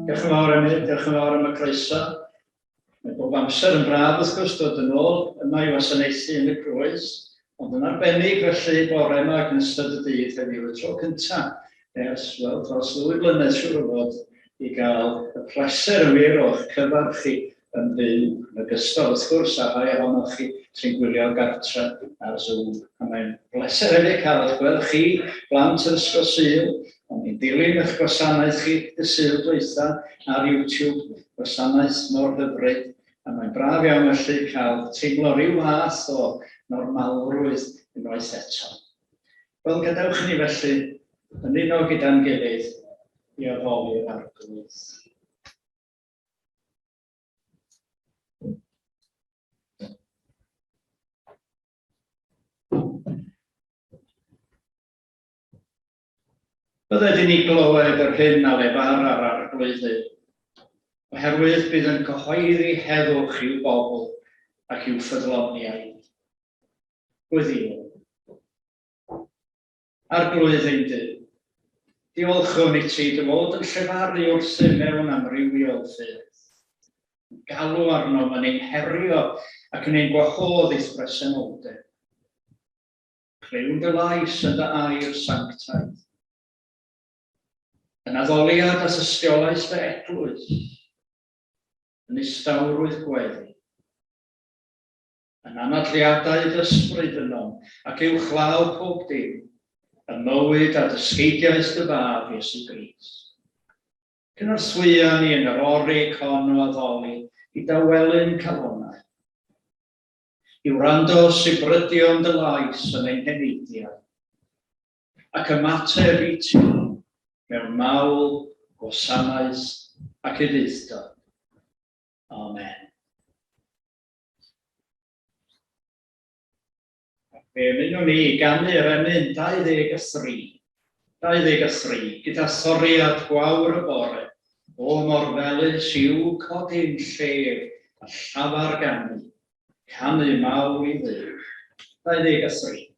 Diolch yn fawr, Emyr. Diolch yn fawr am y croeso. Mae bob amser yn braf, wrth gwrs, dod yn ôl yma i wasanaethu yn y Groes, ond yn arbennig felly bore yma ac yn ystod y dydd heddiw, y tro cyntaf ers, wel, dros ddwy blynedd siŵr o fod, i gael y pleser yn wir o'ch cyfarch chi yn fyw, yn ogystal wrth gwrs â rhai ohonoch chi sy'n gwylio gartre ar Zoom. A mae'n bleser hefyd cael eich gweld chi, blant yr Ysgol Sul, o'n i'n dilyn eich gwasanaeth chi y Sul dwytha ar YouTube, gwasanaeth mor hyfryd, a mae'n braf iawn felly cael teimlo rhyw fath o normalrwydd unwaith eto. Wel, gadewch i ni felly ymuno gyda'n gilydd i addoli'r Arglwydd. Bydded i ni glywed yr hyn a lefara'r Arglwydd Dduw, oherwydd bydd yn cyhoeddi heddwch i'w bobl ac i'w ffyddloniaid. Gweddïwn. Arglwydd ein Duw, diolchwn i ti dy fod yn llefaru wrthym mewn amrywiol ffyrdd, yn galw arnom, yn ein herio ac yn ein gwahodd i'th bresenoldeb. Clywn dy lais yn dy air sanctaidd. Yn addoliad a thystiolaeth dy eglwys, yn nistawrwydd gweddi. Yn anadliadau dy ysbryd ynom, ac uwchlaw pob dim, ym mywyd a dysgeidiaeth dy Fab, Iesu Grist. Cynorthwya ni yn yr orig hon o addoli i dawelu'n calonnau, i wrando sibrydion dy lais yn ein heneidiau, ac ymateb i ti mewn mawl, gwasanaeth ac ufudd-dod. Amen. Ac fe ymunwn ni i ganu'r emyn 23, 23, gyda thoriad gwawr y bore, o mor felys yw codi'n llef a llafar ganu, canu mawl i Dduw. 23.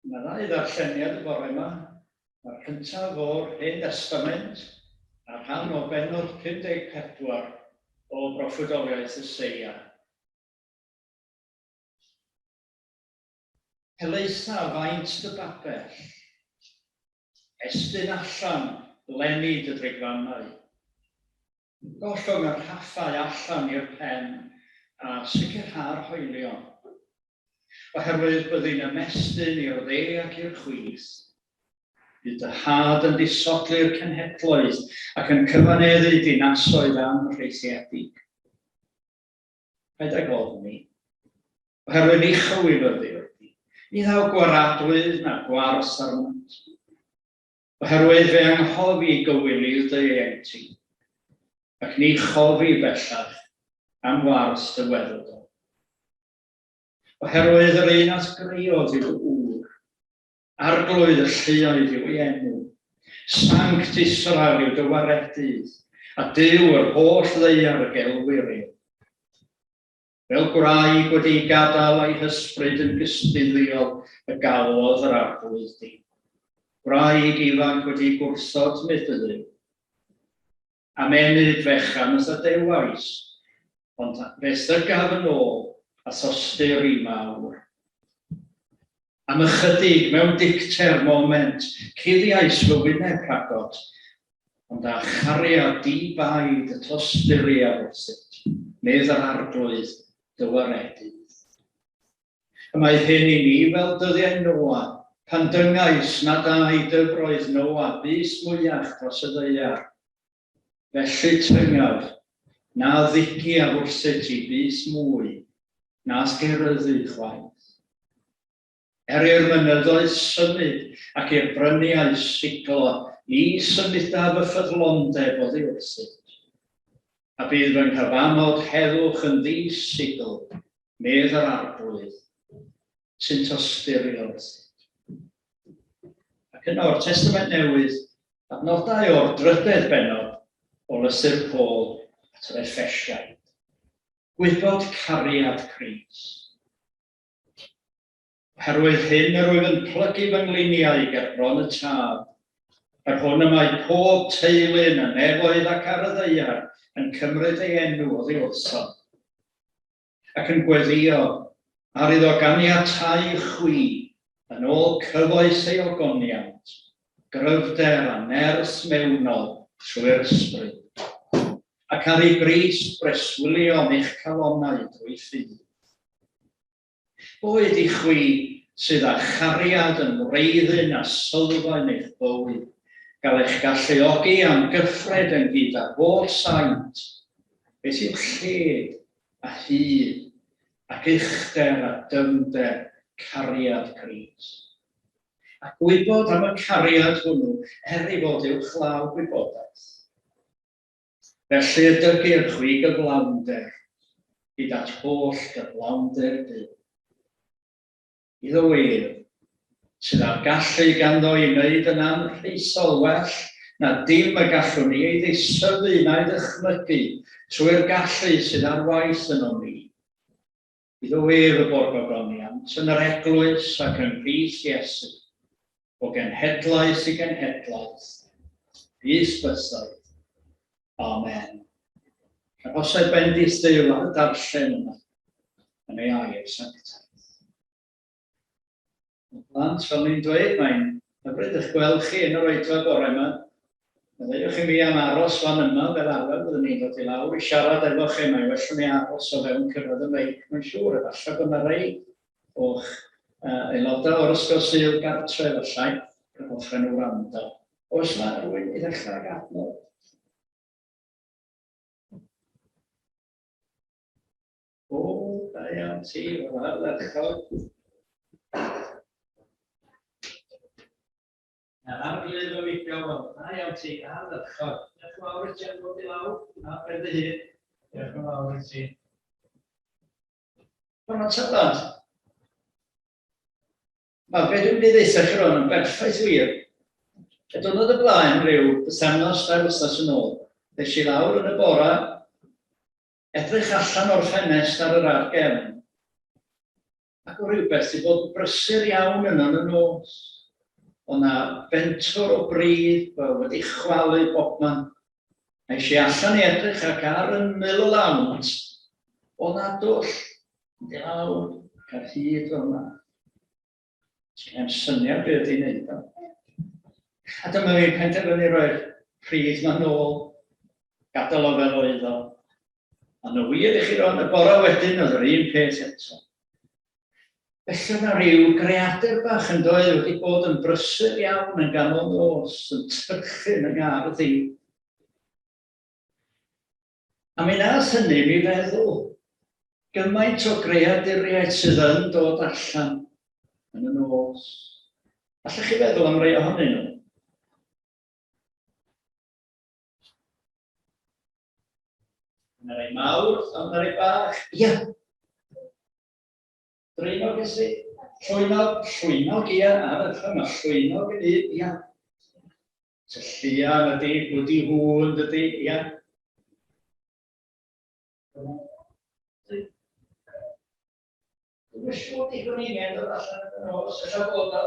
Mae ddau ddarlleniad y bore yma. Mae'r cyntaf o'r Hen Destament a rhan o bennod 54 o Broffwydoliaeth Eseia. Helaetha faint dy babell. Estyn allan leni dy drigfannau. Gollwng y rhaffau allan i'r pen a sicrha'r hoelion. Oherwydd byddi'n ymestyn i'r dde ac i'r chwith. Bydd dy had yn disodli'r cenhedloedd ac yn cyfaneddu dinasoedd anrheithiedig. Paid ag ofni, oherwydd ni chywilyddir di. Ni ddaw gwaradwydd na gwars arnat. Oherwydd fe anghofi gywilydd dy ieuenctid, ac ni chofi bellach am wars dy weddw. Oherwydd yr un a'th greodd yw dy ŵr, Arglwydd y lluoedd yw ei enw. Sanct Israel yw dy waredydd, a Duw yr holl ddaear y gelwir ef. Fel gwraig wedi'i gadael a'i hysbryd yn gystuddiol y galwodd yr Arglwydd di. Gwraig ifanc wedi'i gwrthod, medd dy Dduw. Am ennyd fechan y'th adewais, ond fe'th ddygaf yn ôl a thosturi mawr. Am ychydig, mewn dicter, moment, cuddiais fy wyneb rhagot, ond â chariad di-baid y tosturiaf wrthyt, medd yr Arglwydd dy waredydd. Y mae hyn i mi fel dyddiau Noa, pan dyngais nad âi dyfroedd Noa bys mwyach dros y ddaear. Felly tyngaf, na ddigiaf wrthyt i bys mwy, na'th geryddu chwaith. Er i'r mynyddoedd symud ac i'r bryniau siglo, ni symudaf fy ffyddlondeb oddi wrthyt. A bydd fy nghyfamod heddwch yn ddi-sigl, medd yr Arglwydd, sy'n tosturio wrthyt. Ac yna o'r Testament Newydd, adnodau o'r drydedd bennod o lythyr Paul at yr Effesiaid. Gwybod cariad Crist. Oherwydd hyn yr wyf yn plygu fy ngliniau ger bron y Tad, yr hwn y mae pob teulu yn y nefoedd ac ar y ddaear yn cymryd ei enw oddi wrtho. ac yn gweddïo ar iddo ganiatáu chwi, yn ôl cyfoeth ei ogoniant, gryfder a nerth mewnol trwy'r Ysbryd, ac ar i Grist breswylio yn eich calonnau drwy ffydd. Boed i chwi sydd â chariad yn wreiddyn a sylfaen eich bywyd, gael eich galluogi am gyffred ynghyd â'r holl saint, beth yw lled a hyd ac uchder a dyfnder cariad Crist. A gwybod am y cariad hwnnw, er ei fod uwchlaw gwybodaeth. Felly y dygir chwi gyflawnder, hyd at holl gyflawnder Duw. Iddo ef, sydd â'r gallu ganddo i wneud yn anrhaethol well na dim y gallwn ni ei ddeisyfu na'i ddychmygu trwy'r gallu sydd ar waith ynom ni. Iddo ef y bo'r gogoniant yn yr eglwys ac yng Nghrist Iesu, o genhedlaeth i genhedlaeth, byth bythoedd. Amen. Arhosai bendith Duw ar y darllen yma yn ei air sanctaidd. Plant, fel ni'n dweud, mae'n hyfryd eich gweld chi yn yr oedfa bore yma. Maddeuwch i mi am aros fan yma, fel arfer byddwn ni'n dod i lawr i siarad efo chi, mae well i mi aros o fewn cyrraedd y meic, mae'n siŵr, efallai bod yna rei o'ch aelodau o'r Ysgol Sul gartre efallai, yr hoffen nhw wrando. Oes yna rhywun i ddechrau ag adnod? O, da iawn ti, wel ardderchog. Na'r arglwydd fy meibion, wel, da iawn ti, ardderchog. Diolch yn fawr i ti am ddod i lawr, a ben dy hun. Diolch yn fawr i ti. Dyma tybed. Mae be dwi'n mynd i ddeutha chi rwan yn berffaith wir. Y diwrnod y blaen, rhyw bythefnos, dair wythnos yn ôl, ddes i lawr yn y bora, edrych allan o'r ffenest ar yr ardd gefn, ac o rhywbeth wedi bod yn brysur iawn yno yn y nos. O na fentwr o bridd wedi chwalu bobman. Nes i allan i edrych ac ar ymyl y lawnt, o na dwll, mynd i lawr ac ar hyd fel yna. Sgen i'm syniad be oedd hi'n neud o. A dyma fi'n penderfynu roi'r pridd ma nôl, gadael o fel oedd o. A no wir i chi rwan, y bore wedyn oedd yr un peth eto. Felly yna rhyw greadur bach yn doedd wedi bod yn brysur iawn yn ganol nos, yn tyrchu yn y ngardd i. A mi nath hynny mi feddwl. Gymaint o greaduriaid sydd yn dod allan yn y nos. Allech chi feddwl am rei ohonyn nhw? Yna rei mawr, a yna rei bach. Ia. Draenog ges i. Llwynog, llwynog, ia, ar y lle mae llwynog yn un, ia. Tylluan ydy, bwdi hwn dydy, ia. Dwi'm yn siŵr di gwningen dod allan yn y nos, ella bod o.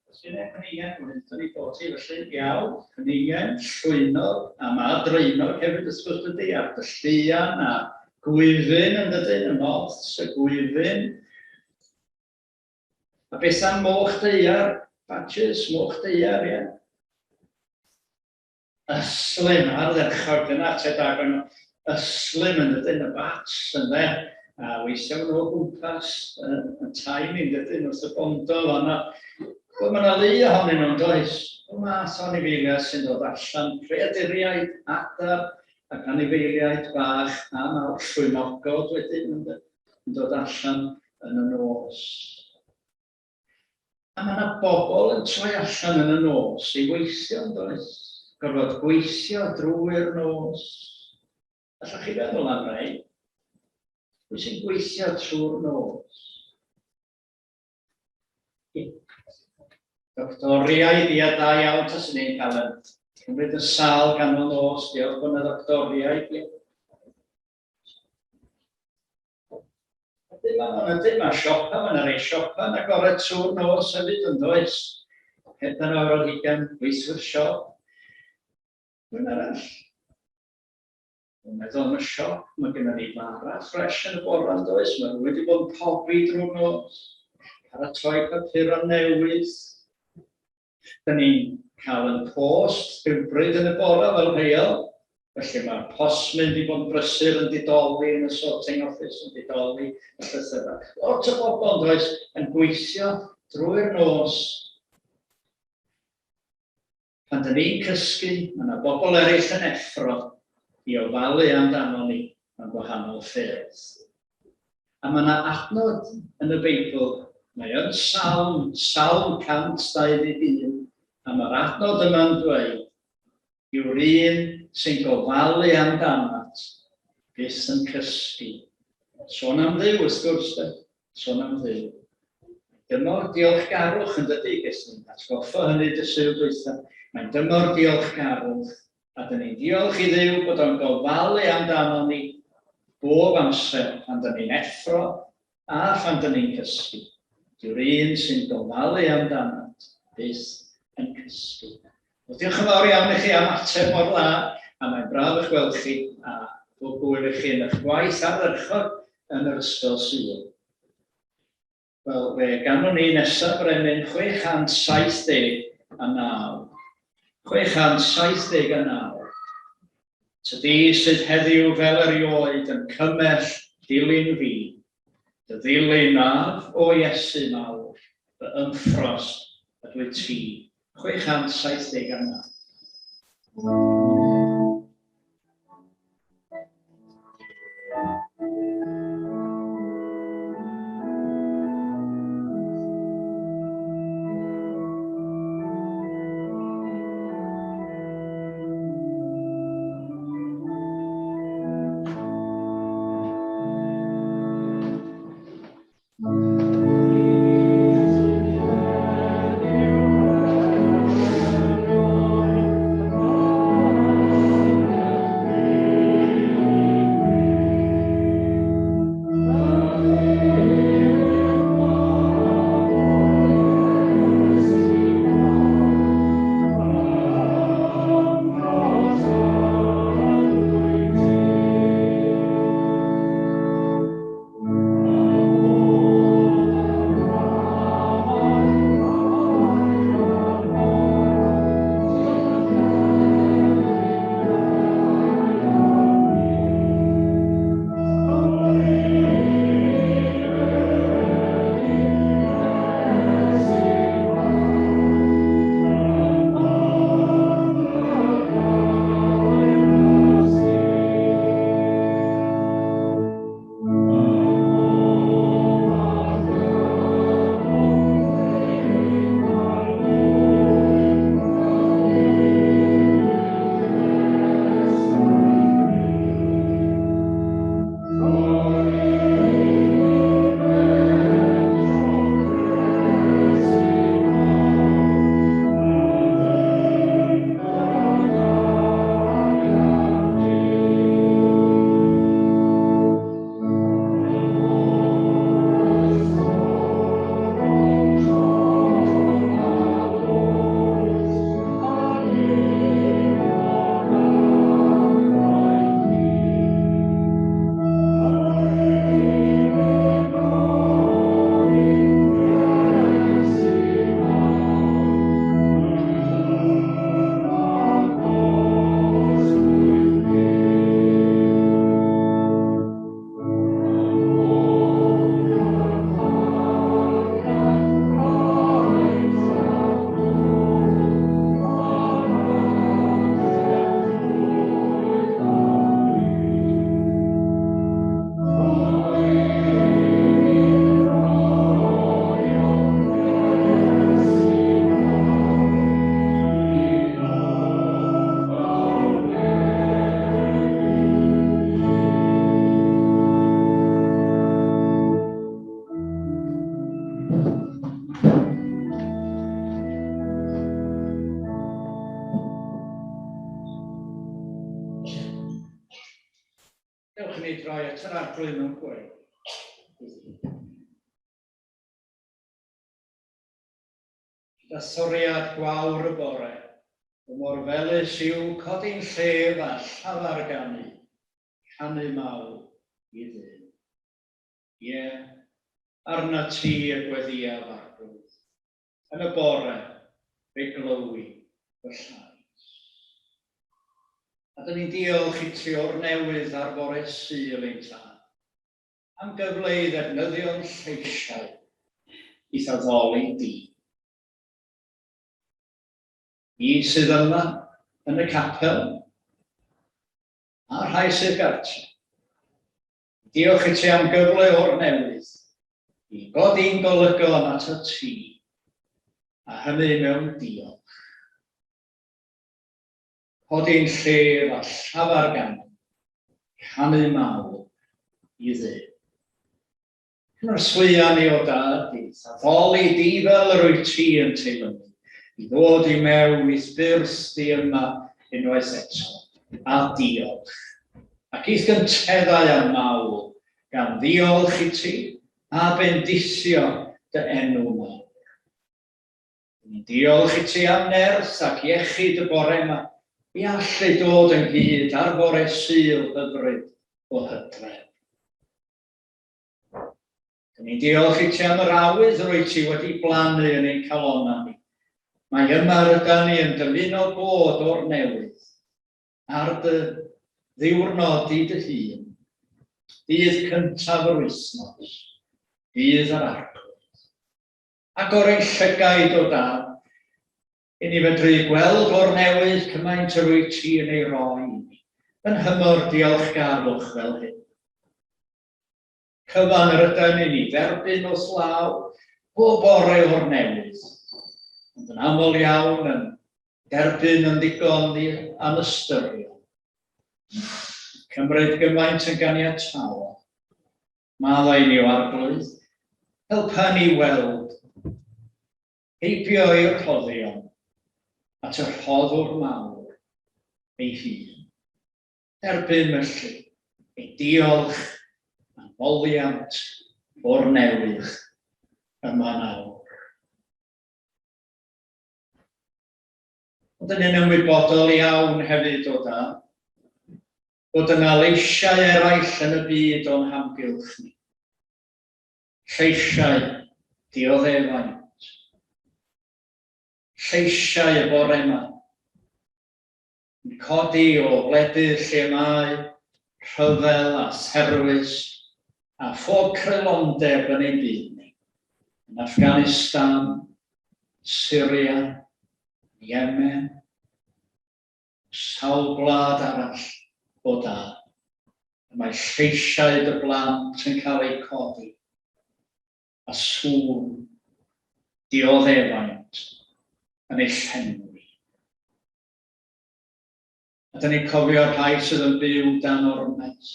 Os gen i cwningen, mae'n dod i bod ti, felly iawn, cwningen, llwynog, a mae draenog hefyd wrth gwrs dydy, a'r dylluan, a gwyfyn yn dydyn, y moths, y gwyfyn. A beth am moch daear, badgers, moch daear, ie. Ystlum, ardderchog, dyna ateb da gwenno. Ystlum yn dydyn, y bats ynde, a weithiau maen nhw o gwmpas y tai ni'n dydyn wrth y bondo fanna. Wel, mae yna lu ohonyn nhw'n does? O math o anifeiliaid sy'n dod allan, creaduriaid, adar ac anifeiliaid bach a mawr, llwynogod wedyn yn dod allan yn y nos. A mae yna bobl yn troi allan yn y nos i weithio, yn does? Gorfod gweithio drwy'r nos. Allwch chi feddwl am rai? Pwy sy'n gweithio trwy'r nos? Doctoriaid, ia, da iawn, taswn i'n cael yn cymryd y sal ganol nos, diolch bod yna ddoctoriaid, ia. Ydyn, mae ydyn, mae siopa, mae yna rei siopa yn agored trwy'r nos hefyd yn does? 4 awr ar hugain, gweithwyr siop. Rwy'n arall. Dwi'n meddwl am y siop, mae gennym ni fara ffres yn y bora yn does? Mae rhywun wedi bod yn pobi drwy'r nos, paratoi papurau newydd. Dyn ni'n cael yn post rhywbryd yn y bore fel rheol, felly mae'r postmyn wedi bod yn brysur yn didoli yn y sorting office, yn didoli y llythyrau. Lot o bobl yn does yn gweithio drwy'r nos. Pan dyn ni'n cysgu, mae yna bobl eraill yn effro i ofalu amdano ni mewn gwahanol ffyrdd. A mae yna adnod yn y Beibl, mae yn Salm, Salm 121, a mae'r adnod yma'n dweud, yw'r un sy'n gofalu amdanat, byth yn cysgu. Sôn am Dduw, wrth gwrs, de. Sôn am Dduw. Dymor diolchgarwch yn dydy, ges ni'n atgoffa hynny dy Sul dwytha. Mae'n dymor diolchgarwch. A dyn ni'n diolch i Dduw bod o'n gofalu amdano ni bob amser pan dyn ni'n effro a phan dyn ni'n cysgu. Dyw'r un sy'n gofalu amdanat byth yn cysgu. Wel, diolch yn fawr iawn i chi am ateb mor dda, a mae'n braf eich gweld chi, a bob gwyl i chi yn eich gwaith ardderchog yn yr Ysgol Sul. Wel, fe ganwn ni nesaf yr emyn 679. 679. Tydi sydd heddiw fel erioed yn cymell dilyn fi, dy ddilyn af, o Iesu mawr, fy ymffrost ydwyt ti. 679. at yr Arglwydd mewn gweddi. Gyda thoriad gwawr y bore, y mor felys yw codi'n llef a llafar ganu, canu mawl i Dduw. Ie, arnat ti y gweddïaf, Arglwydd. Yn y bore, fe glywi fy llais. A dyn ni'n diolch i ti o'r newydd ar fore Sul ein Tad, am gyfle i ddefnyddio'n lleisiau i'th addoli di. Ni sydd yma yn y capel, a'r rhai sydd gartre. Diolch i ti am gyfle o'r newydd i godi'n golygon atat ti, a hynny mewn diolch. Codi'n llef a llafar ganu, canu mawl i Dduw. Cynorthwya ni o Dad i'th addoli di fel yr wyt ti yn teilyngu, i ddod i mewn i'th byrth di yma unwaith eto, a diolch. Ac i'th gynteddau a mawl, gan ddiolch i ti, a bendithio dy enw mawr. Dyn ni'n diolch i ti am nerth ac iechyd y bore yma, i allu dod ynghyd ar fore Sul hyfryd o hydref. Dyn ni'n diolch i ti am yr awydd rwyt ti wedi blannu yn ein calonnau ni. Mae yma rydan ni yn dymuno bod o'r newydd, ar dy ddiwrnod di dy hun, dydd cyntaf yr wythnos, dydd yr Arglwydd. Agor ein llygaid o Dad, i ni fedru gweld o'r newydd cymaint yr wyt ti yn ei roi i ni, yn nhymor diolchgarwch fel hyn. Cyfan yr ydan ni'n ei dderbyn wrth law bob bore o'r newydd, ond yn aml iawn yn derbyn yn ddigon anystyriol. Cymryd gymaint yn ganiataol. Maddau ni o Arglwydd, helpa ni weld heibio i'r rhoddion at y rhoddwr mawr ei hun. Derbyn felly ein diolch a'n moliant o'r newydd yma nawr. Ond yn ni'n ymwybodol iawn hefyd o Dad, bod yna leisiau eraill yn y byd o'n hamgylch ni. Lleisiau dioddefaint. Lleisiau y bore yma. Yn codi o wledydd lle mae rhyfel a therfysg a phob creulondeb yn ein byd ni, yn Afghanistan, Syria, Yemen, sawl gwlad arall o dan. Y mae lleisiau dy blant yn cael eu codi, a sŵn dioddefaint yn eu llenwi. A dyn ni'n cofio'r rhai sydd yn byw dan ormes,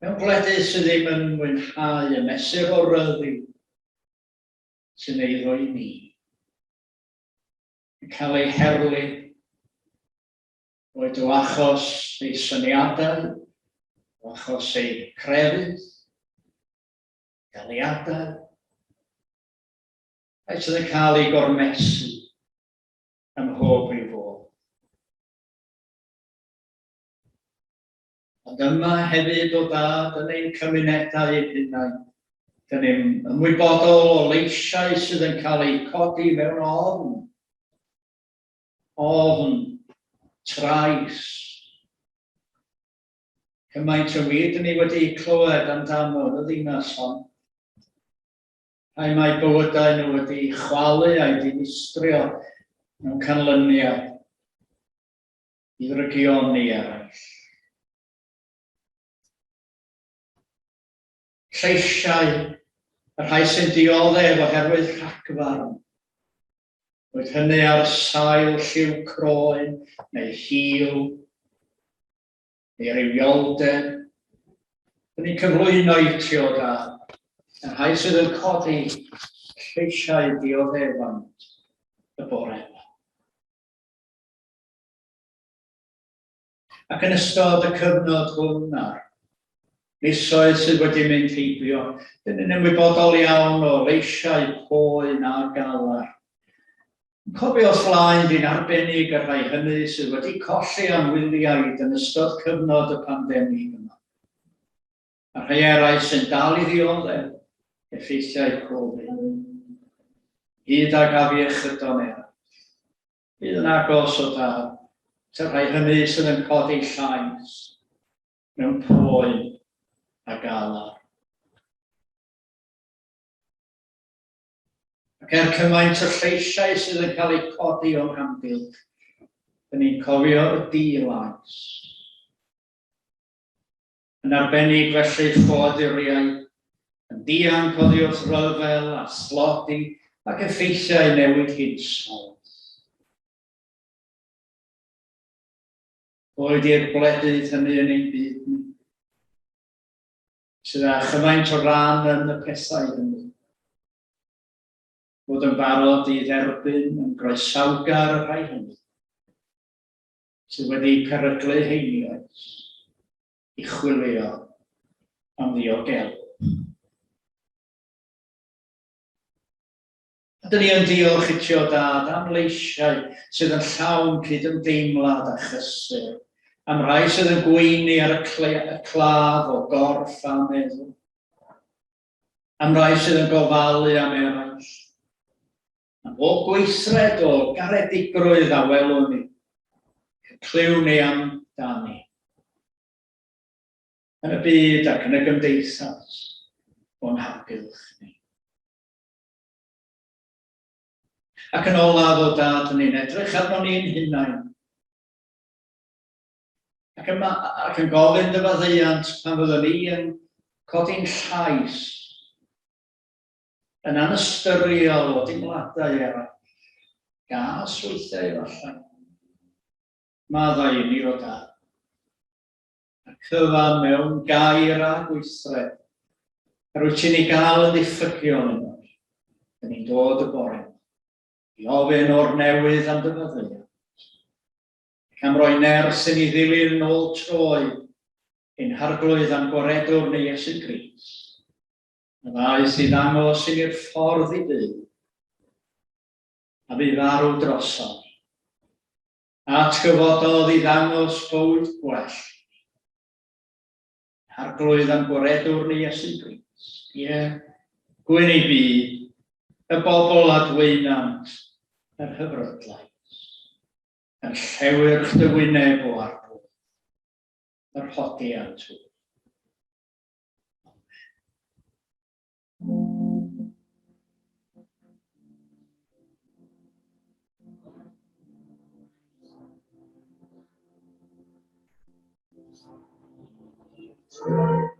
mewn gwledydd sydd ddim yn mwynhau y mesur o ryddid sy'n eiddo i ni, yn cael eu herlid, boed o achos eu syniadau, o achos eu crefydd, daliadau, rhai sydd yn cael eu gormesu ym mhob rhyw fodd. Ond yma hefyd o Dad yn ein cymunedau ein hunain, dyn ni'n ymwybodol o leisiau sydd yn cael eu codi mewn ofn. Ofn, trais. Cymaint o wir dyn ni wedi clywed amdano yn y ddinas hon. Rhai mae bywydau nhw wedi chwalu a'u dinistrio mewn canlyniad i ddrygioni eraill. Lleisiau y rhai sy'n dioddef oherwydd rhagfarn, boed hynny ar sail lliw croen neu hil, neu rywioldeb, dyn ni'n cyflwyno i ti o Dad, y rhai sydd yn codi lleisiau dioddefaint y bore yma. Ac yn ystod y cyfnod hwn a'r Misoedd sydd wedi mynd heibio, dyn ni'n ymwybodol iawn o leisiau poen a galar. Yn cofio o'th flaen di'n arbennig y rhai hynny sydd wedi colli anwyliaid yn ystod cyfnod y pandemig yma. A rhai eraill sy'n dal i ddioddef effeithiau Covid. Hyd ag afiechydon eraill. Bydd yn agos o dad at y rhai hynny sydd yn codi llais mewn poen a galar. Ac er cymaint y lleisiau sydd yn cael eu codi o'n hamgylch, dyn ni'n cofio y di-lais. Yn arbennig felly ffoaduriaid, yn dianc oddi wrth ryfel a thlodi ac effeithiau newid hinsawdd. Boed i'r gwledydd hynny yn ein byd ni, sydd â chymaint o ran yn y pethau hynny, fod yn barod i dderbyn yn groesawgar y rhai hynny sydd wedi peryglu heinioes i chwilio am ddiogelwch. A dyn ni yn diolch i ti o Dad am leisiau sydd yn llawn cydymdeimlad a chysur, am rai sydd yn gweini ar y claf o gorff a meddwl, am rai sydd yn gofalu am eraill, am bob gweithred o garedigrwydd a welwn ni, y clywn ni amdani, yn y byd ac yn y gymdeithas o'n hamgylch ni. Ac yn olaf, o Dad, ni'n edrych arnon ni'n hunain. Ac, yma, ac yn gofyn dy faddeuant pan fyddwn ni yn codi'n llais yn anystyriol o deimladau eraill. Gas weithiau efallai. Maddau i ni o Dad. Y cyfan mewn gair a gweithred. Yr wyt ti'n ei gael yn ddiffygiol yno. Dyn ni'n dod y bore i ofyn o'r newydd am dy faddeuant. Ac am roi nerth i ni ddilyn yn ôl troed ein Harglwydd a'n Gwaredwr ni Iesu Grist. A ddaeth i ddangos i ni'r ffordd i fyw, a fu farw drosom ni. Atgyfododd i ddangos bywyd gwell. Arglwydd a'n Gwaredwr ni Iesu Grist. Ie, gwyn ei byd, y bobl adwaenant yr hyfrydlais, yn llewyrch dy wyneb o Arglwydd, yr hodiant hwy. Amen.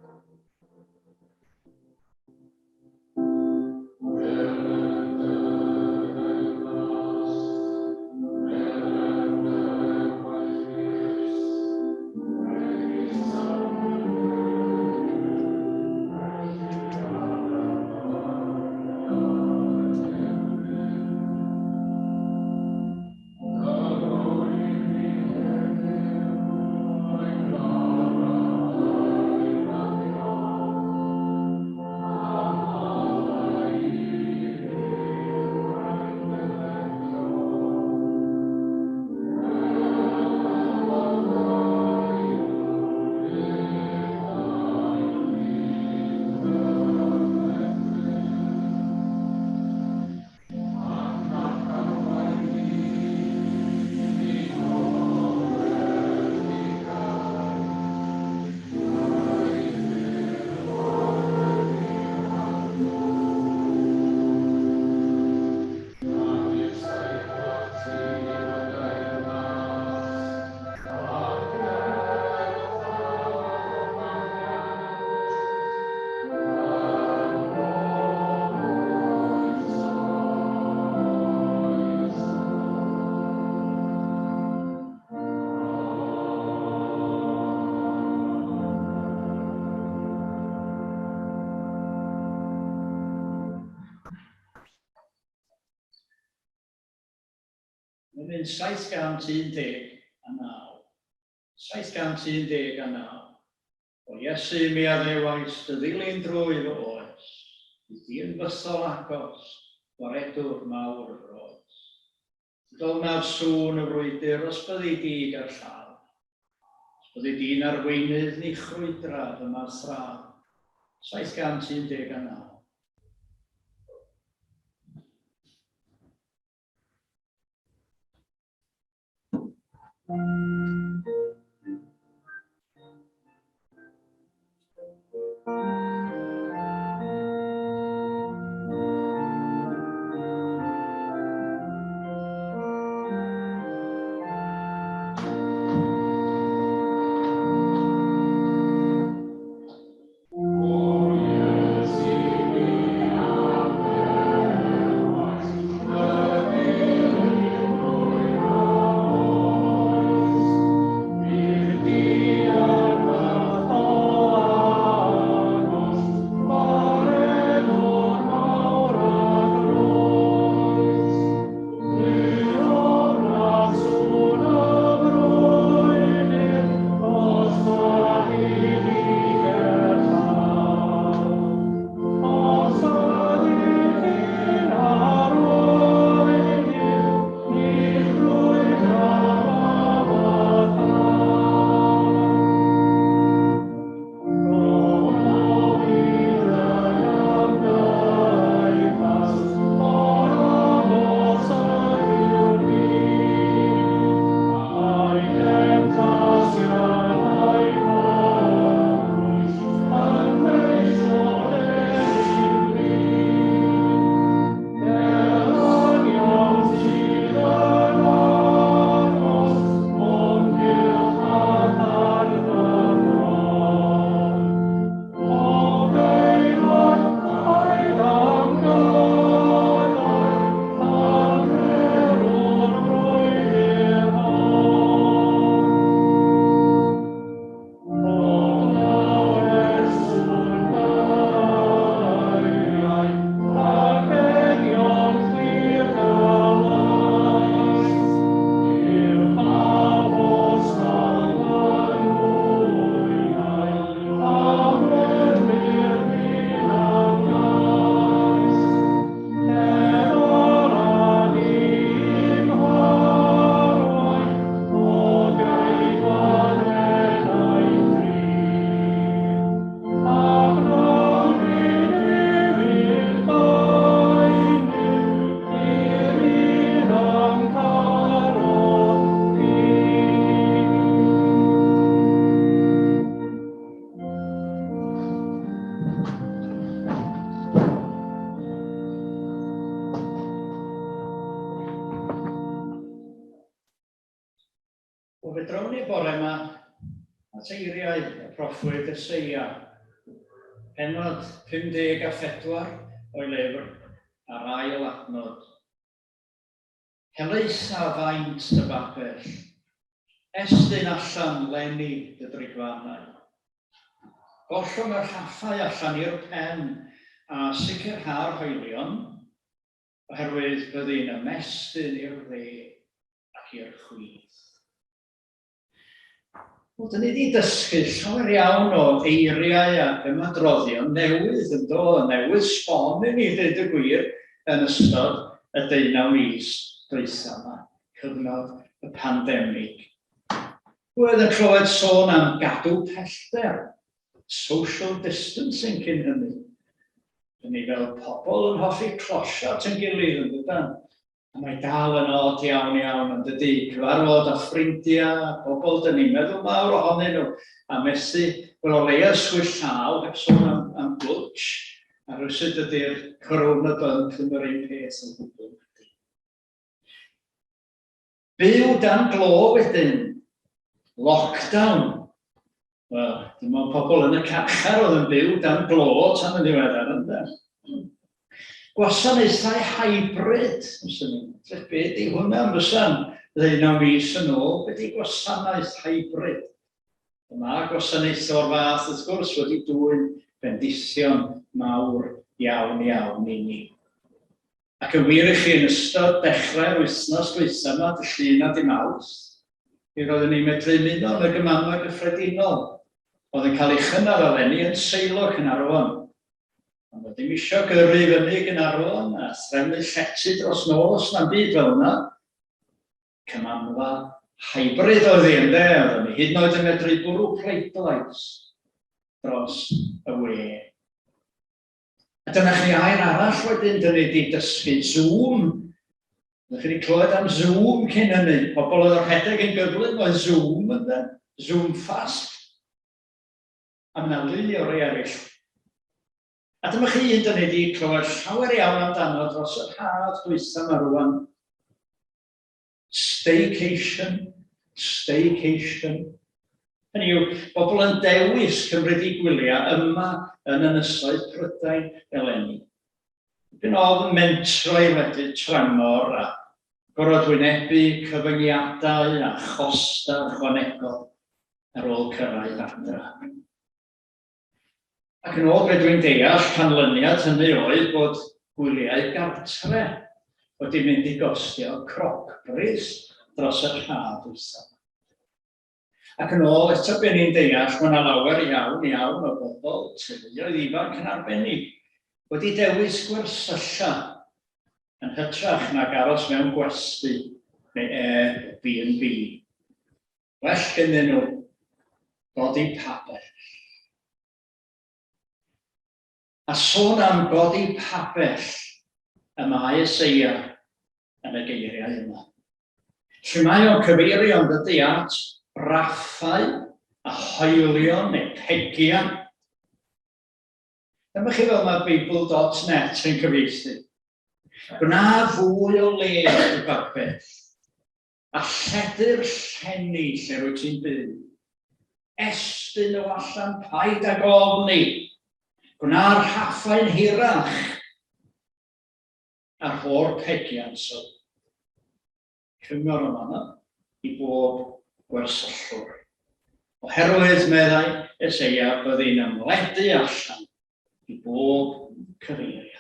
Mae'n mynd 719. 719. O Iesu, mi addewais dy ddilyn drwy fy oes, bydd di'n fythol agos, Gwaredwr mawr y groes. Dolnaf sŵn y frwydr os byddi di ger llaw. Os byddi di'n arweinydd ni chrwydraf yma thraw. 719. Wel, fe drown ni bore yma at eiriau y proffwyd Eseia, pennod 54 o'i lyfr a'r ail adnod. Helaetha faint dy babell, estyn allan leni dy drigfannau. Gollwng y rhaffau allan i'r pen a sicrha'r hoelion, oherwydd byddi'n ymestyn i'r dde ac i'r chwith. Wel, dyn ni wedi dysgu llawer iawn o eiriau ac ymadroddion newydd yn do, newydd sbon i ni ddeud y gwir yn ystod y deunaw mis dwytha yma, cyfnod y pandemig. Pwy oedd yn clywed sôn am gadw pellter, social distancing cyn hynny? Dyn ni fel pobl yn hoffi closio at ein gilydd yn dydan? A mae dal yn od iawn iawn yn dydy, cyfarfod â ffrindiau, pobl dyn ni'n meddwl mawr ohonyn nhw, a methu, wel o leia ysgwyd llaw, heb sôn am, am gwtsh, a rywsut dydy'r corona bump ddim yr un peth o gwbl. Byw dan glo wedyn, lockdown. Wel, dim ond pobl yn y carchar oedd yn byw dan glo tan yn ddiweddar, ynde? Gwasanaethau hybrid, fyswn i'n edrych be di hwnna yn fysa'n ddeunaw mis yn ôl, be di gwasanaeth hybrid? Mae gwasanaethau o'r fath, wrth gwrs, wedi dwyn bendithion mawr iawn iawn i ni. Ac yn wir i chi, yn ystod dechrau'r wythnos dwytha yma, dy Llun a dy Mawrth, mi roeddwn i'n medru ymuno yn y Gymanfa Gyffredinol. oedd yn cael ei chynnal eleni yn Seilo, Caernarfon. Ond oedd ddim eisiau gyrru i fyny i Gaernarfon a threfnu llety dros nos na'm byd fel yna. Cymanfa hybrid oedd hi ynde, oedden ni hyd yn oed yn medru bwrw pleidlais dros y we. A dyna chi air arall wedyn, dyn ni wedi dysgu, Zoom. Ydych chi wedi clywed am Zoom cyn hynny? Pobl oedd yn rhedeg yn gyflym oedd Zoom ynde? Zoom fast. A mae yna lu o rai eraill. A dyma chi un dyn ni wedi clywed llawer iawn amdano dros yr haf dwytha yma rwan. Staycation, staycation. Hynny yw, bobl yn dewis cymryd eu gwyliau yma yn Ynysoedd Prydain eleni. Dipyn ofn mentro i wledydd tramor a gorfod wynebu cyfyngiadau a chostau ychwanegol ar ôl cyrraedd adra. Ac yn ôl be dwi'n deall, canlyniad hynny oedd bod gwyliau gartre wedi mynd i gostio crocbris dros yr haf dwytha. Ac yn ôl eto be ni'n deall, mae yna lawer iawn, iawn o bobl, teuluoedd ifanc yn arbennig, wedi dewis gwersylla yn hytrach nag aros mewn gwesty neu Airbnb. Well gennyn nhw godi pabell. A sôn am godi pabell y mae Eseia yn y geiriau yma. Lle mae o'n cyfeirio yn dydy at raffau a hoelion neu pegiau. Dyma chi fel mae Beibl.net yn cyfieithu. Gwna fwy o le i babell. A lledu'r llenni lle rwyt ti'n byw. Estyn nhw allan, paid ag ofni. Gwna'r rhaffau'n hirach a rho'r pegiau'n sylw. Cyngor yn fanna i bob gwersyllwr. Oherwydd, meddai Eseia, byddi'n ymledu allan i bob cyfeiriad.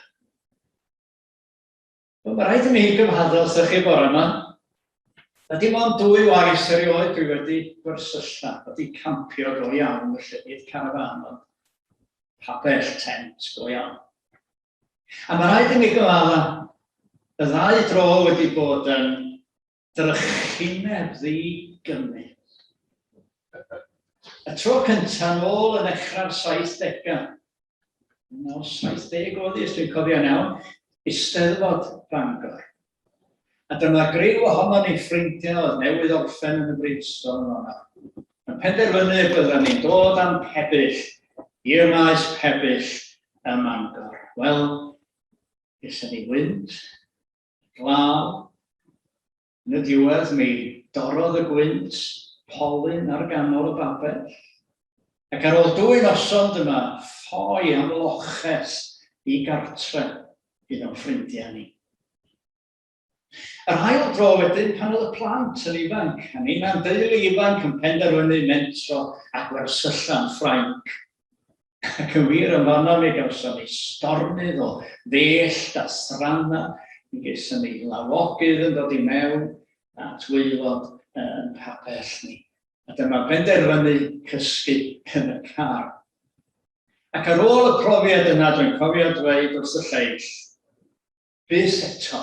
Wel, mae rhaid i mi gyfadda wrthych chi bore yma. Na dim ond dwy waith erioed dwi wedi gwersylla, wedi campio go iawn, felly nid carafán, ond pabell tent go iawn. A mae rhaid i mi gyfadda, y ddau dro wedi bod yn drychineb ddi-gymryd. Y tro cyntaf nôl yn nechrau'r 70au, 1970 oedd hi, os dwi'n cofio'n iawn, Eisteddfod Bangor. A dyma griw ohonon ni ffrindiau oedd newydd orffen yn y brifysgol yn fan'na, yn penderfynu y bydden ni'n dod â'n pebyll i'r maes pebyll ym Mangor. Wel, geson ni wynt, glaw, Yn y diwedd, mi dorrodd y gwynt polyn ar ganol y babell, ac ar ôl dwy noson dyma ffoi am loches i gartre un o'n ffrindiau ni. Yr ail dro wedyn, pan oedd y plant yn ifanc, a ninnau'n deulu ifanc yn penderfynu mentro a gwersylla yn Ffrainc. Ac yn wir, yn fanno mi gawson ni stormydd o ddellt a thrana, mi geson ni lawogydd yn dod i mewn at waelod yn pabell ni. A dyma benderfynu cysgu yn y car. Ac ar ôl y profiad yna, dwi'n cofio dweud wrth y lleill, Byth eto.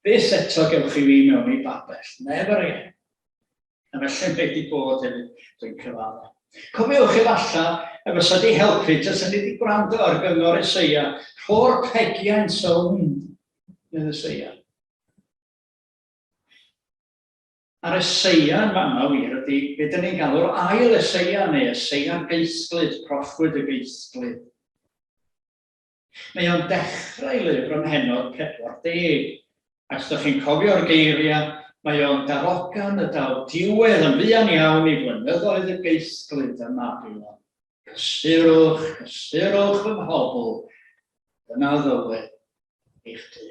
Byth eto gewch chi fi mewn i babell. Never again. A felly mae wedi bod hefyd, dwi'n cyfadde. Cofiwch efallai y fysa di helpu tasa ni wedi gwrando ar gyngor Eseia, rho'r pegiau'n sownd, medd Eseia. A'r Eseia yn fanna wir ydy be dyn ni'n galw'r ail Eseia neu Eseia'r geithglyd, proffwyd y geithglyd. Mae o'n dechrau ei lyfr ym mhennod 40, ac os ydych chi'n cofio'r geiriau, mae o'n darogan y daw diwedd yn fuan iawn i flynyddoedd y geithglyd ym Mabilon. Cysurwch, cysurwch fy mhobl, dyna ddywed eich Duw.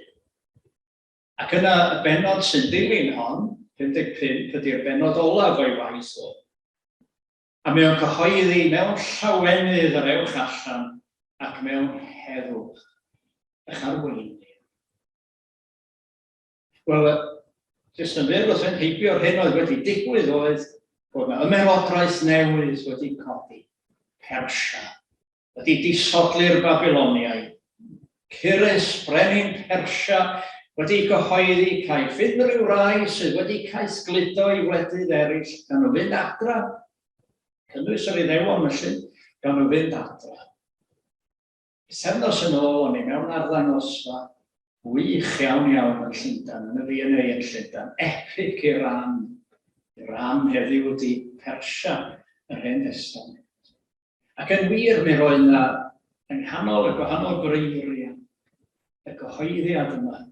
Ac yna y bennod sy'n dilyn hon, 55, ydy'r bennod olaf o'i waith o. A mae o'n cyhoeddi mewn llawenydd yr ewch allan ac mewn heddwch ych arweinir. Wel, jyst yn fyr wrth fynd heibio'r hyn oedd wedi digwydd oedd bod yna ymerodraeth newydd wedi codi. Persia wedi disodli'r Babiloniaid. Cyrus, brenin Persia, wedi cyhoeddi caiff unrhyw rai sydd wedi caethgludo i wledydd eraill gan nhw fynd adra, cynnwys yr Iddewon felly, gan nhw fynd adra. Pythefnos yn ôl o'n i mewn arddangosfa wych iawn iawn yn Llundain, yn y V&A yn Llundain, Epic Iran. Iran heddiw ydi Persia, yr Hen Destament. Ac yn wir, mi roedd yna, yng nghanol y gwahanol greiriau, y cyhoeddiad yma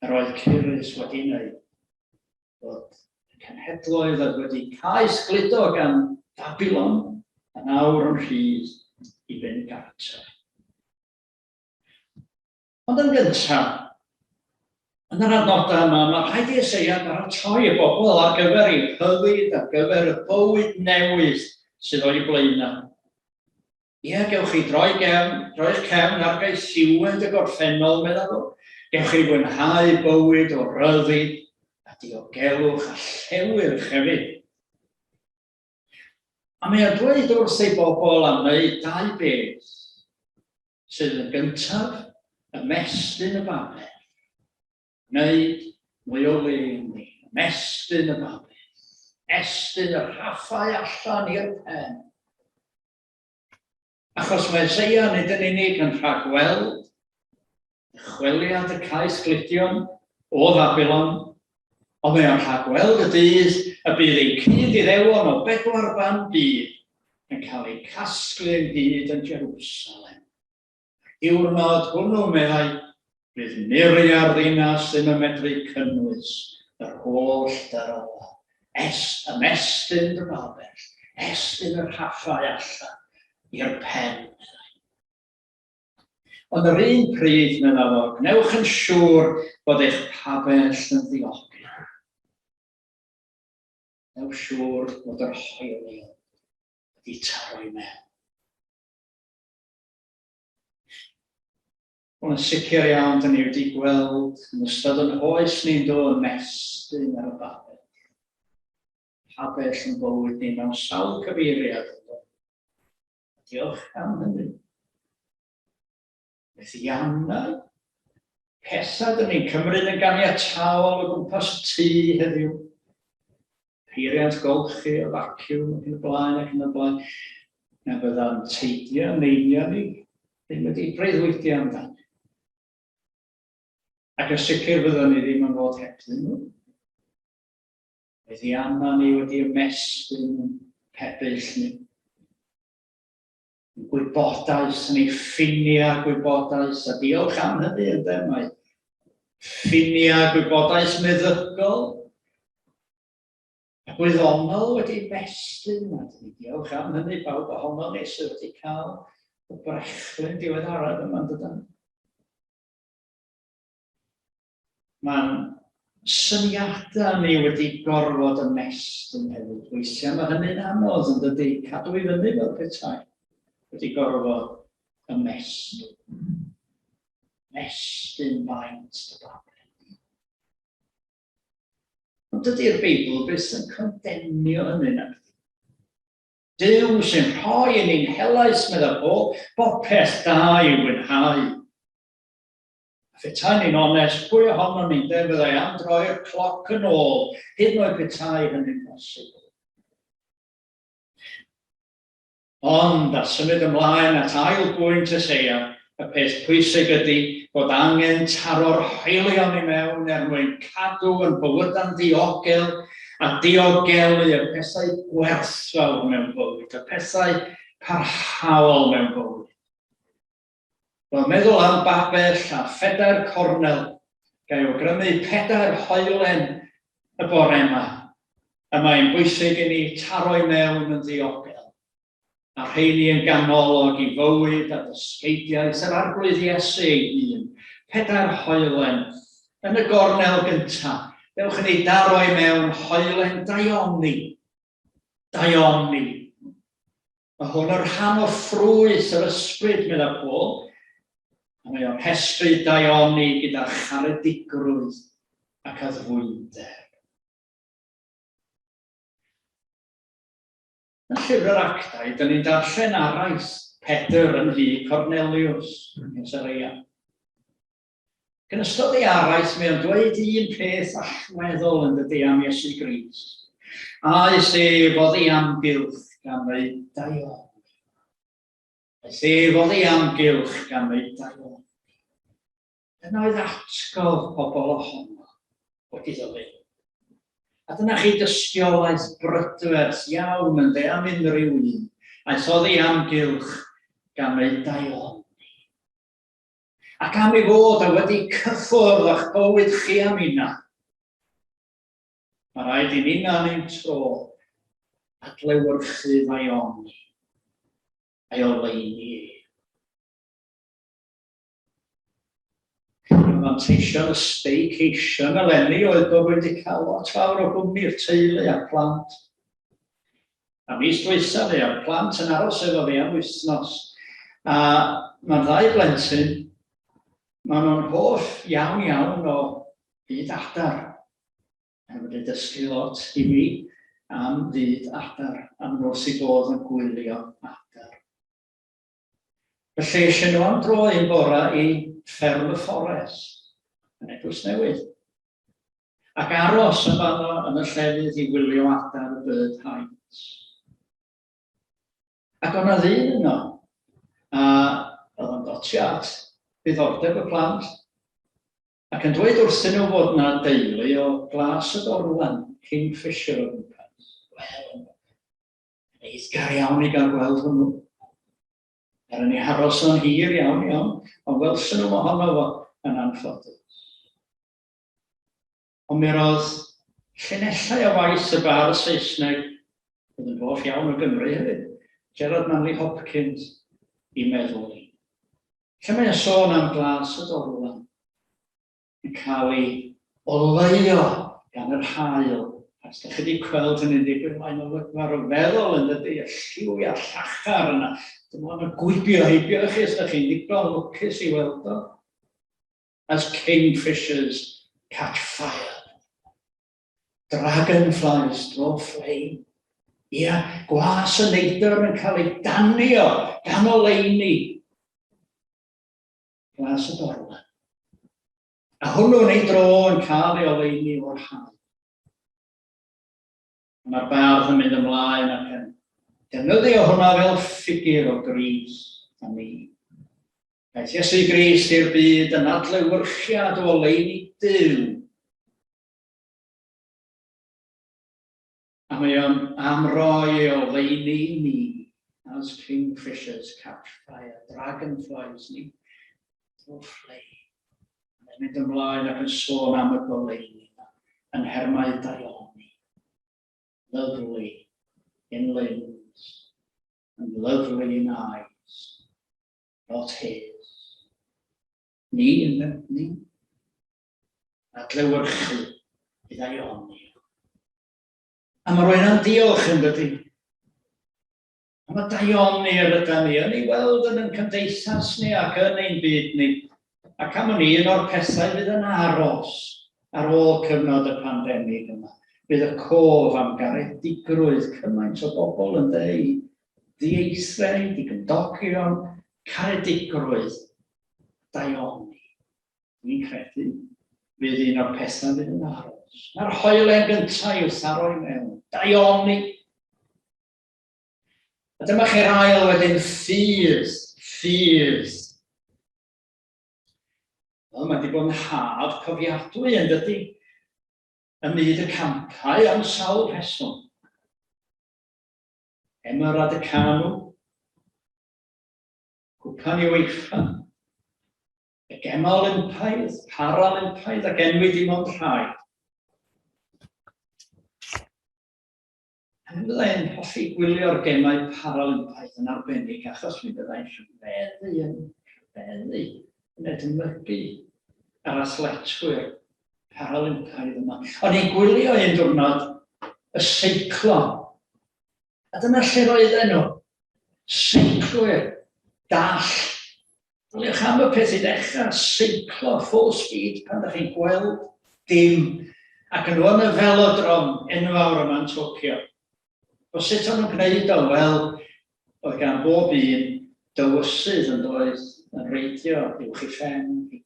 yr oedd Cyrus wedi wneud, fod y cenhedloedd oedd wedi cael sgludo gan Babilon yn awr yn rhydd i fynd gartref. Ond yn gyntaf, yn yr adnodau yma, mae rhaid i Eseia baratoi y bobl ar gyfer ei rhyddid, ar gyfer y bywyd newydd sydd o'i blaenau. Ie, gewch chi droi gefn, droi'ch cefn ar gaethiwed y gorffennol, meddai fo. Gewch chi fwynhau bywyd o ryddid a diogelwch a llewyrch hefyd. A mae o'n dweud wrth ei bobl am wneud dau beth, sydd yn gyntaf, ymestyn y babell, gwneud mwy o le inni, ymestyn y babell, estyn y rhaffau allan i'r pen. Achos mae Eseia nid yn unig yn rhagweld dychweliad y caethgludion o Fabilon, ond mae o'n rhagweld y dydd y bydd eu cyd-Iddewon o bedwar ban byd yn cael eu casglu ynghyd yn Jerusalem. A'r diwrnod hwnnw, meddai, bydd muriau'r ddinas ddim yn medru cynnwys yr holl dyrfa. Es, ymestyn dy babell, estyn y rhaffau allan i'r pen, meddai. Ond yr un pryd, meddai fo, gwnewch yn siŵr bod eich pabell yn ddiogel. Gwnewch siŵr bod yr hoelion wedi taro i mewn. Wel, yn sicr iawn, dyn ni wedi gweld yn ystod yn oes ni'n do ymestyn ar y babell. Pabell yn bywyd ni mewn sawl cyfeiriad. Diolch am hynny. Methiannau, pethau dyn ni'n cymryd yn ganiataol o gwmpas y tŷ heddiw. Peiriant golchi a vacuum ac yn y blaen ac yn y blaen. Na fydda'n teidio, neinio ni, ddim wedi breuddwydio amdano. Ac yn sicr fyddwn ni ddim yn fod hebddyn nhw. Meddianna ni wedi ymestyn yn pebyll ni. Yn gwybodaeth, yn ei ffiniau gwybodaeth, a diolch am hynny ynde, mae ffiniau gwybodaeth meddygol a gwyddonol wedi ymestyn, a dyn ni diolch am hynny bawb ohono ni sydd wedi cael y brechlyn diweddaraf yma, yn dydan? Mae'n syniadau ni wedi gorfod ymestyn hefyd. Weithiau mae hynny'n anodd yn dydy, cadw i fyny fel petai. Wedi gorfod ymestyn. Ymestyn faint dy babell. Ond dydy'r Beibl byth yn condemnio hynny na. Duw sy'n rhoi i ni'n helaeth, meddai Paul, bopeth da i'w fwynhau. A phetai ni'n onest, pwy ohonon ni ynde fyddai am droi'r cloc yn ôl, hyd yn oed petai hynny'n bosibl? Ond, a symud ymlaen at ail bwynt Eseia, y peth pwysig ydy bod angen taro'r hoelion i mewn er mwyn cadw yn bywydau'n ddiogel a diogelu y pethau gwerthfawr mewn bywyd, y pethau parhaol mewn bywyd. Wel, meddwl am babell a phedair cornel, ga i awgrymu pedair hoelen y bore yma, y mae'n bwysig i ni taro i mewn yn ddiogel, a rheini yn ganolog i fywyd a dysgeidiaeth yr Arglwydd Iesu ei hun. Pedair hoelen yn y gornel gyntaf, dewch i ni daro i mewn hoelen daioni. Daioni. Mae hwn yn rhan o ffrwyth yr ysbryd, meddai Paul, a mae o'n rhestru daioni gyda charedigrwydd ac addfwynder. Yn Llyfr yr Actau, dyn ni'n darllen araith Pedr yn nhŷ Cornelius yn Caesarea. Ac yn ystod ei araith, mae o'n dweud un peth allweddol yn dydy am Iesu Grist. Aeth ef oddi amgylch gan wneud daioni. Aeth ef oddi amgylch gan wneud daioni. Dyna oedd atgof pobl ohono wedi iddo fynd. A dyna chi dystiolaeth brydferth iawn yn de am unrhyw un. Aeth oddi amgylch gan wneud daioni. Ac am ei fod o wedi cyffwrdd â'ch bywyd chi a minna. Mae rhaid i ninna'n ein tro adlewyrchu ddaioni a'i oleuni ef. Un o fanteision y staycation eleni oedd bod wedi cael lot fawr o gwmni'r teulu a'r plant. A mis dwytha fe a'r plant yn aros efo fi am wythnos. A mae'r ddau blentyn, maen nhw'n hoff iawn iawn o fyd adar. Maen nhw wedi dysgu lot i mi am fyd adar, a maen nhw wrth eu bodd yn gwylio adar. Felly eisiau nhw am dro un bora i Fferm y Fforest yn Eglwys Newydd. Ac aros yn fanno yn y llefydd i wylio adar y bird hides. Ac o'na ddyn yno, a oedd o'n dotio at ddiddordeb y plant, ac yn dweud wrthyn nhw fod yna deulu o Glas y Dorlan, Kingfisher o gwmpas. Wel, yn eiddgar iawn i gael gweld hwnnw. Er yn ei haros o'n hir iawn iawn, ond welson nhw mohono fo yn anffodus. Ond mi roedd llinellau o waith y bardd Saesneg, oedd yn hoff iawn o Gymru hefyd, Gerard Manley Hopkins, i meddwl i. Lle mae'n sôn am glas y dorlan yn cael ei oleuo gan yr haul. A os ydych chi wedi gweld hynny'n digwydd, mae'n olygfa ryfeddol yn dydy, y lliwiau llachar yna. Dyma ond yn gwibio heibio i chi os ydych chi'n ddigon lwcus i weld o. As kingfishers catch fire. Dragonflies draw flame. Ia, gwas y neidr yn cael ei danio gan oleuni. Glas y dorlan. A hwnnw'n ei dro yn cael ei oleuni o'r haul. Mae'r bardd yn mynd ymlaen ac yn defnyddio hwnna fel ffigur o Grist a ni. Daeth Iesu Grist i'r byd yn adlewyrchiad o oleuni Duw. A mae o'n am roi ei oleuni i ni, as kingfishers catch fire, dragonflies ni, draw flame. Mae'n mynd ymlaen ac yn sôn am y goleuni yma, yn nhermau daioni. Lovely in limbs and lovely in eyes. Not his. Ni, ynde? Ni. Adlewyrchu i ddaioni. A mae rwy'n am diolch yn dydy. Am y daioni yr yda ni yn ei weld yn ein cymdeithas ni ac yn ein byd ni. Ac am yn un o'r pethau fydd yn aros ar ôl cyfnod y pandemig yma. Bydd y cof am garedigrwydd cymaint o bobl yn dweud ddieithriaid, i gymdogion, caredigrwydd, daioni. Dwi'n credu fydd un o'r pethau fydd yn aros. Mae'r hoelen gyntaf i'w tharo i mewn. Daioni. A dyma chi'r ail wedyn, ffydd, ffydd. Wel, mae wedi bod yn haf cofiadwy yn dydy, ym myd y campau am sawl rheswm. Emma Raducanu, Cwpan UEFA, y Gemau Olympaidd, Paralympaidd ac enwi dim ond rhai. A mi fyddai'n hoffi gwylio'r Gemau Paralympaidd yn arbennig achos mi fyddai'n rhyfeddu, yn rhyfeddu, yn edmygu yr athletwyr Paralympaidd yma. O'n i'n gwylio un diwrnod y seiclo. A dyna lle roedden nhw. Seiclwyr dall. Daliwch am y peth i ddechrau, seiclo full speed pan ydych chi'n gweld dim. Ac yn nhw yn y felodrom enfawr yma yn Tokyo. O sut o'n nhw'n gwneud o? Wel, oedd gan bob un dywysydd yn doedd yn reidio uwch ei phen hi.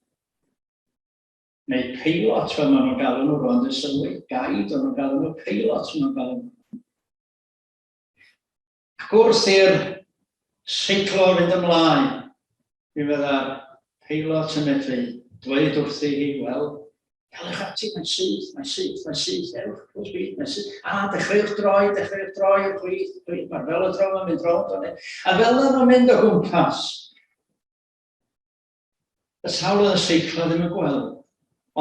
Neu peilot fel maen nhw'n galw nhw rwan, dwi'n sylwi. Guide o'n nhw'n galw nhw, peilot maen nhw'n galw nhw. Ac wrth i'r seiclo fynd ymlaen, mi fydda'r peilot yn medru dweud wrthi hi, wel, daliwch ati, mae'n syth, mae'n syth, mae'n syth, ewch, full speed, mae'n syth. A, dechreuwch droi, dechreuwch droi i'r chwith, chwith, mae'r felodrom yn mynd rownd o'n A fel yna nhw'n mynd o gwmpas. Y sawl oedd yn seiclo ddim yn gweld,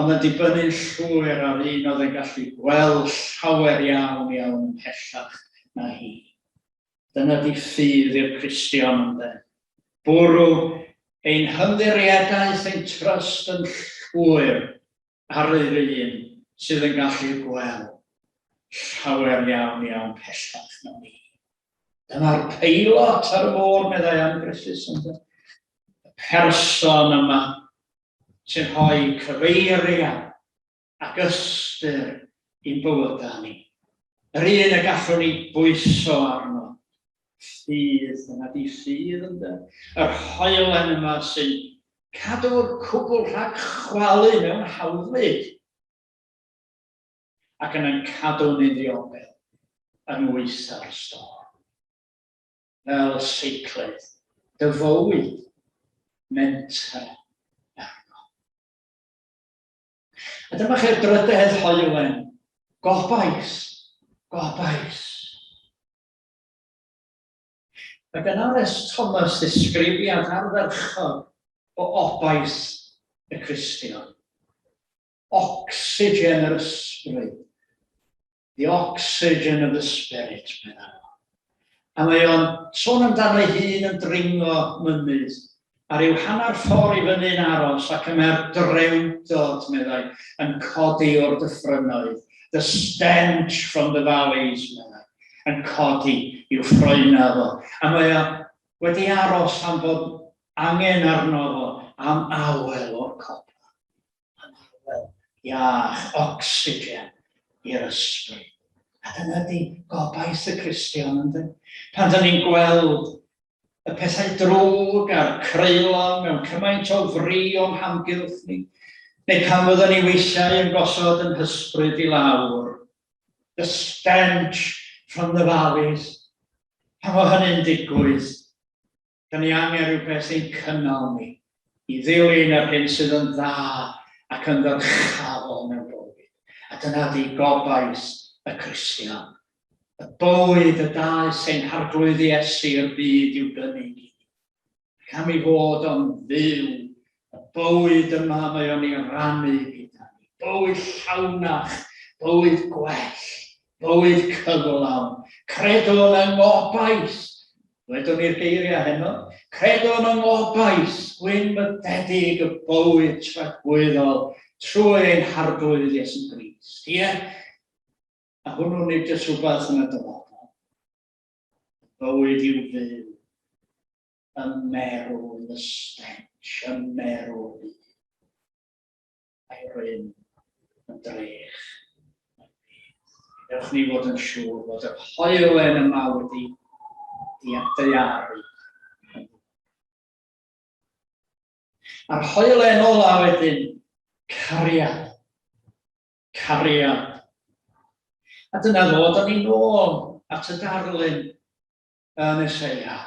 ond yn dibynnu'n llwyr ar un oedd yn gallu gweld llawer iawn, iawn ymhellach na hi. Dyna di ffydd i'r Cristion, ynde? Bwrw ein hymddiriedaeth, ein trust yn llwyr ar yr un sydd yn gallu gweld llawer iawn, iawn pellach na ni. Dyma'r peilot ar y môr, meddai Ann Griffiths, ynde? Y person yma sy'n rhoi cyfeiriad ac ystyr i'n bywydau ni. Yr un y gallwn ni bwyso arno. Ffydd, dyna di ffydd, ynde? Yr hoelen yma sy'n cadw'r cwbl rhag chwalu mewn hawddfyd ac yn ein cadw ni'n ddiogel yng ngwaetha'r storm. Fel seiclydd, dy fywyd, menter arno. A dyma chi'r drydedd hoelen, gobaith, gobaith. Mae gan R.S. Thomas ddisgrifiad ardderchog o obaith y Cristion. Ocsigen yr ysbryd. The oxygen of the spirit, meddai fo. A mae o'n sôn amdano ei hun yn dringo mynydd, a rhyw hanner ffordd i fyny'n aros, ac y mae'r drewdod, meddai, yn codi o'r dyffrynnoedd. The stench from the valleys, meddai, yn codi i'w ffroena fo. A mae o wedi aros am fod angen arno fo am awel o'r copa. Am awel iach, ocsigen i'r ysbryd. A dyna di gobaith y Cristion, ynddo? Pan dyn ni'n gweld y pethau drwg a'r creulon mewn cymaint o fri o'n hamgylch ni, neu pan fyddwn ni weithiau yn gosod yn hysbryd i lawr, the stench from the valleys, pan fo hynny'n digwydd, da ni angen rhywbeth i'n cynnal ni, i ddilyn yr hyn sydd yn dda ac yn ddyrchafol mewn bywyd. A dyna di gobaith y Cristion. Y bywyd y daeth ein Harglwydd Iesu i'r byd i'w gynnig i ni. Ac am ei fod o'n fyw, y bywyd yma mae o'n ei rannu gyda ni. Bywyd llawnach, bywyd gwell, bywyd cyflawn. Credwn yng ngobaith. Dwedwn ni'r geiriau heno. Credwn yng ngobaith gwynfydedig y bywyd tragwyddol trwy ein Harglwydd Iesu Grist. Ie, A hwnnw nid jyst rhywbeth yn y dyfodol. Bywyd i'w fyw ym merw in the stench, ym merw byd. A'i rym yn drech na'r byd. Dewch ni fod yn siŵr fod yr hoelen yma wedi daearu. A'r hoelen ola wedyn, cariad. Cariad. A dyna ddod â ni nôl at y darlun yn Eseia.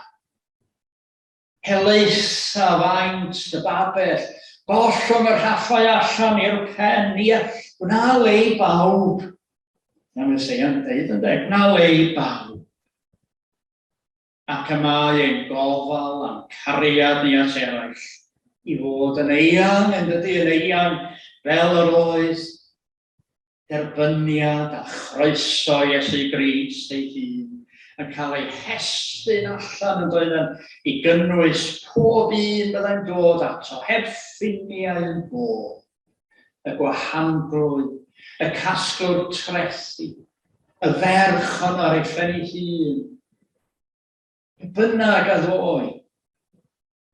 Helaetha faint dy babell, gollwng y rhaffau allan i'r pen, ie, gwna le i bawb. Na mae Eseia'n deud yn deg, gwna le i bawb. Ac y mae ein gofal a'n cariad ni at eraill i fod yn eang, yn dydy, yn eang fel yr oedd derbyniad a chroeso Iesu Grist ei hun yn cael ei hestyn allan yn doedd i gynnwys pob un byddai'n dod ato, heb ffiniau yn bod, y gwahanglwydd, y casglwr trethi, y ferch honno ar ei phen ei hun, pe bynnag a ddoi,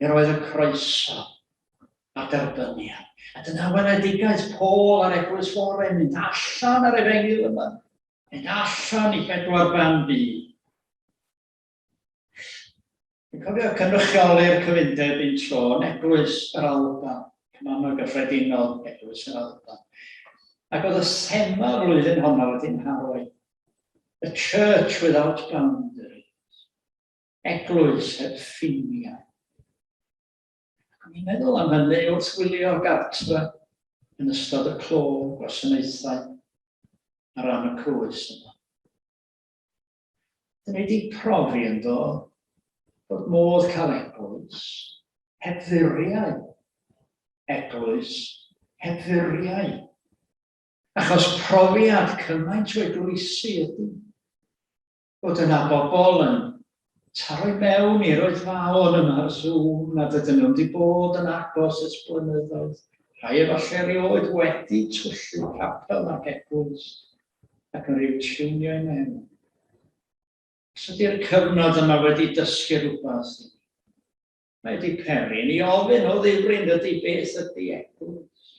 mi roedd y croeso a'r derbyniad. A dyna weledigaeth Paul a'r Eglwys Fore, mynd allan ar efengyl yma, mynd allan i bedwar ban byd. Dwi'n cofio cynrychioli'r cyfundeb un tro yn Eglwys yr Alban, Cymanfa Gyffredinol Eglwys yr Alban. Ac oedd y thema flwyddyn honno wedi nharo i. The Church Without Boundaries. Eglwys heb ffiniau. Ac o'n i'n meddwl am hynny wrth wylio gartre yn ystod y clo gwasanaethau ar ran y crwys yma. Dyn ni wedi profi yn do bod modd cael eglwys heb furiau. Eglwys heb furiau. Achos profiad cymaint o eglwysi ydy bod yna bobl yn taro i mewn i'r oedfaon yma ar Zoom nad ydyn nhw'n wedi bod yn agos ers blynyddoedd, rhai efallai erioed wedi twyllu capel nac eglwys ac yn rhyw tiwnio i mewn. Os ydy'r cyfnod yma wedi dysgu rhywbeth i ni, mae wedi peri ni ofyn o ddifri yn dydy beth ydy eglwys?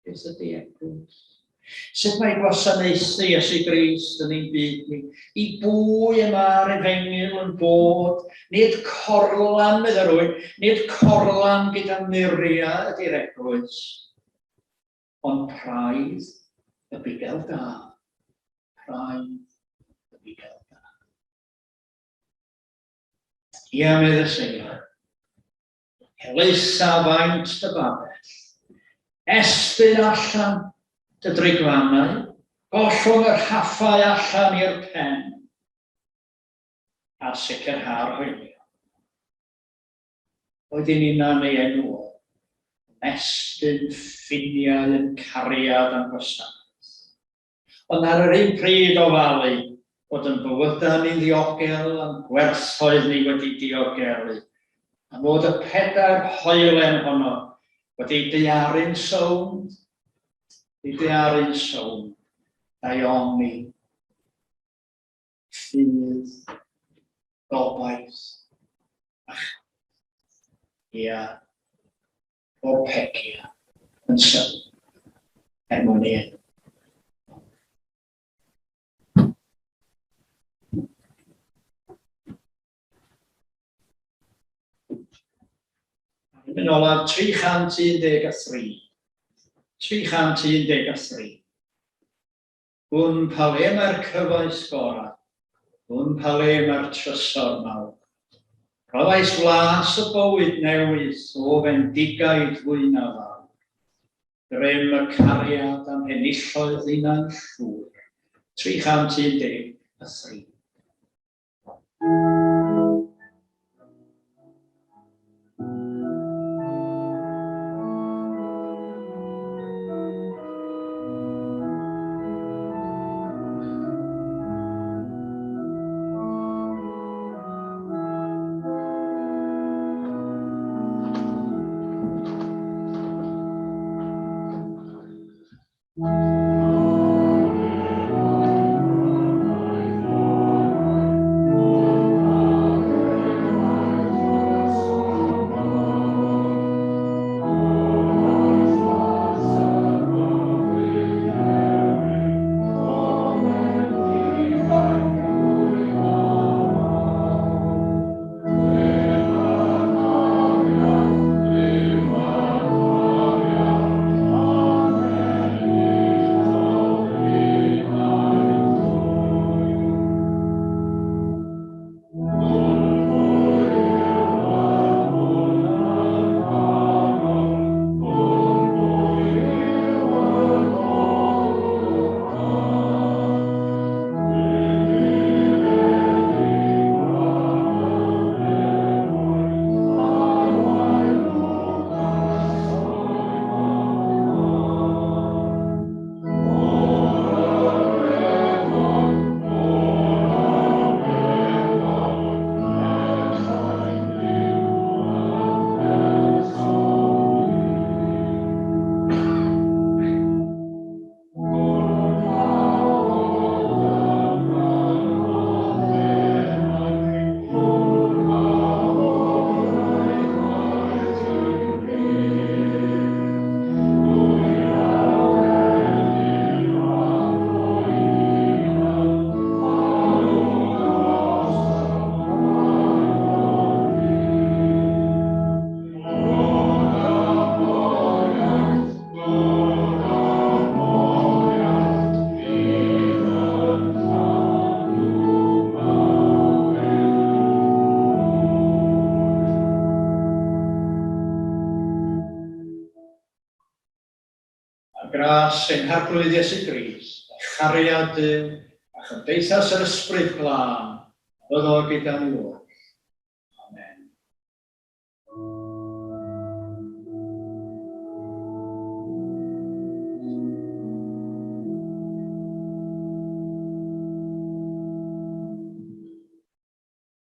Beth ydy eglwys? Sut mae gwasanaethu Iesu Grist yn ein byd ni? I bwy y mae'r efengyl yn bod? Nid corlan, medde rhywun, nid corlan gyda muriau ydy'r eglwys, ond praidd y bugail da. Praidd y bugail da. Ia, medd y Seir. Helaetha faint dy babell. Estyn allan dy drigfannau, gollwng y rhaffau allan i'r pen, a sicrha'r hoelion. Boed i'n unan ei enw o, ymestyn ffiniau yn cariad a'n gwasanaeth. Ond ar yr un pryd ofalu bod yn bywydau ni'n ddiogel a'n gwerthoedd ni wedi diogelu, a bod y pedair hoelen honno wedi daearu'n sownd, wedi daearu'n sownd, daioni, ffydd, gobaith, a chariad. Ia. Bob pecia yn sylw er mwyn ei enw. Yn olaf 313. 313. Gwn pa le mae'r cyfoeth gorau, gwn pa le mae'r trysor mawr. Rhoddais flas y bywyd newydd o fendigaid fwy na fawr. Grym y cariad am henilloedd hunan llwyr. 313. A gras ein Harglwydd Iesu Grist, a chariad Duw, a chymdeithas yr Ysbryd Glân, fyddo gyda ni oll.